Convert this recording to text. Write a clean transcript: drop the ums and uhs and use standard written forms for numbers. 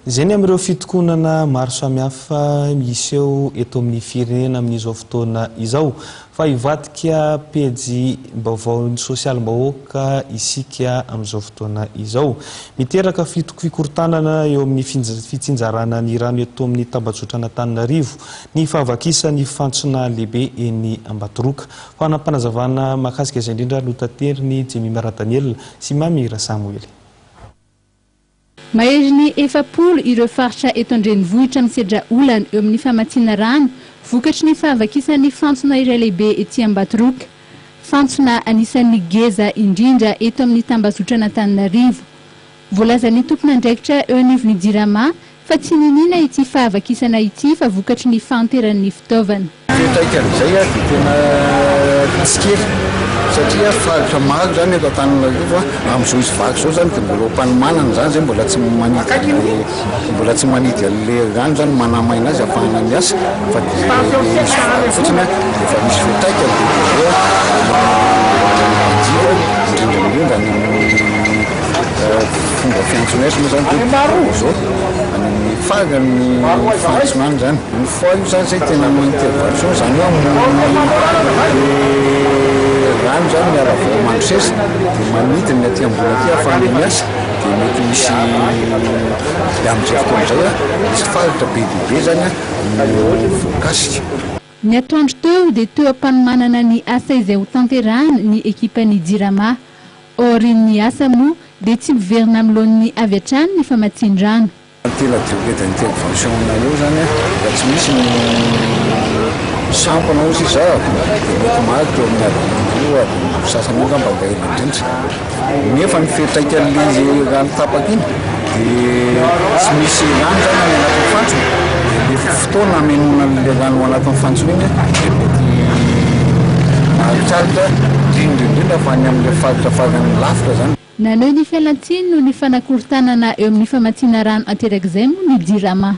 Izay ny amin'ireo fitokonana maro samihafa miseho eto amin'ny firenena amin'izao fotoana izao. Fa hivadika pejy vaovaon'ny sosialim-bahoaka isika amin'izao fotoana izao. Miteraka fikorontanana eo amin'ny fitsinjarana ny rano eto amin'ny tambajotran'Antananarivo ny fahavakisan'ny fantsona lehibe eny Ambatoroka. Fanampanazavana mahakasika izay indrindra no taterin'i Jemima Radaniela sy Mamy Rasamoely. Maherin'ny 40 ireo faritra eto an-drenivohitra misedra olana eo amin'ny famatsiana rano vokatry ny fahavakisan'ny fantsona iray lehibe ety Ambatoroka. Fantsona anisan'ny geza indrindra eto amin'ny tambazotran'Antananarivo. Voalazan'ny tompon'andraikitra eo anivon'ny Jirama fa tsy niniana ity fahavakisana ity fa vokatry ny fahanteran'ny fitaovana. Fiantraikan'izay dia tena tsy kely satria faritra maro izany eto Antananarivo amin'izao izy vaky izao izany dia mbola eo am-panomanana izany izay mbola tsy manidy an'ilay mbola tsy manidy an'ilay rano izany manamaina azy ahafahana miasa fa dia ilay izy vaky fotsiny dia efa misy fiantraikany be dia be amin'ny mpanjifa indrindra indrindra any amin'ny Fomba fiantsoana azy moa zany dia izao, any amin'ny faran'ny fantsona any zany. Une fois io zany zay tena hanao intervention, zany hoe hamono ny rano zany miala avy ao Mandroseza dia manidina ny aty ambony aty ahafahana miasa dia mety misy, dia amin'izay fotoana izay misy faritra be dia be zany no voakasika. Ny atoandro teo dia teo am-panomanana ny asa izay ho tanterahana ny ekipan'ny Jirama. Aorian'ny asa moa dia tsy miverina amin'ny laoniny avy hatrany ny famatsian-drano. Ny tena durée d'intervention aminareo zany raha tsy misy ny sampana ozy izy dia mety maharitra eo amin'ny adiny roa, adiny roa sasany eo angamba mba ela indrindra. Nefa ny fiantraikan'ilay izy rano tapaka iny dia tsy misy rano zany any anatin'ny fantsona dia le fotoana hamenoana an'ilay rano ao anatin'ny fantsona iny dia mety maharitraritra indrindra indrindra fa any amin'ilay faritra farany lavitra zany. Naneho ny fialantsiny noho ny fanakorontanana eo amin'ny famatsiana rano aterak'izay moa ny Jirama.